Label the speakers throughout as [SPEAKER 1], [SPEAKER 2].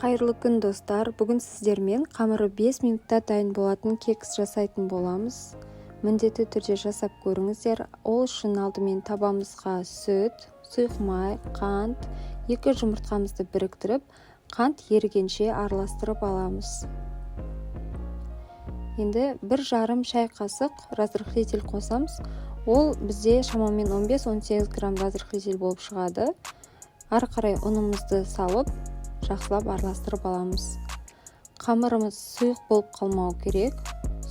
[SPEAKER 1] Қайырлы күн, достар! Бүгін сіздермен қамыры 5 минутта дайын болатын кекс жасайтын боламыз. Міндетті түрде жасап көріңіздер. Ол үшін алдымен табамызға сүт, сұйық май, қант, 2 жұмыртқамызды біріктіріп, қант ерігенше араластырып аламыз. Енді 1,5 шай қасық разрыхлитель қосамыз. Ол бізде шамамен 15-18 грамм разрыхлитель болып шығады. Ары қарай ұнымызды салып, жақсылап араластырып аламыз. Қамырымыз сұйық болып қалмау керек.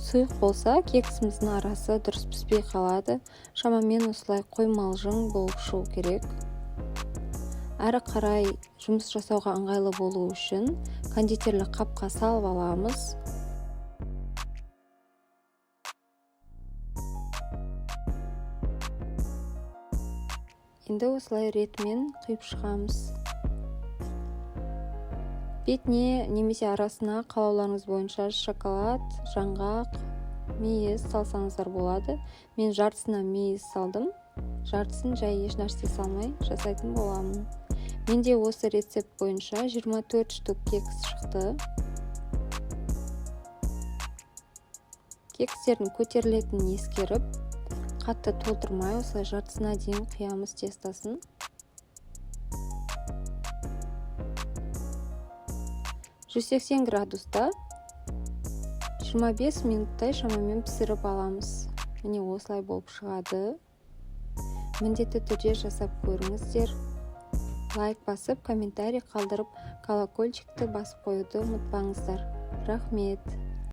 [SPEAKER 1] Сұйық болса, кексіміздің арасы дұрыс піспей қалады. Шамамен осылай қоймалжың болып шығу керек. Әрі қарай жұмыс жасауға ыңғайлы болу үшін кондитерлік қапқа салып аламыз. Енді осылай ретімен құйып шығамыз. Бетіне немесе арасына қалауларыңыз бойынша шоколад, жаңғақ, мейіз салсаңыздар болады. Мен жартысына мейіз салдым, жартысын жай еш нәрсе салмай жасайтын боламын. Менде осы рецепт бойынша 24 штук кекс шықты. Кекстердің көтерілетінін ескеріп, қатты толтырмай, осылай жартысына дейін құямыз тестосын. 180 градуста 25 минуттай шамамен пісіріп аламыз. Міне, осылай болып шығады. Міндетті түрде жасап көріңіздер. Лайк басып, комментарий қалдырып, колокольчикті басып қоюды ұмытпаңыздар. Рахмет.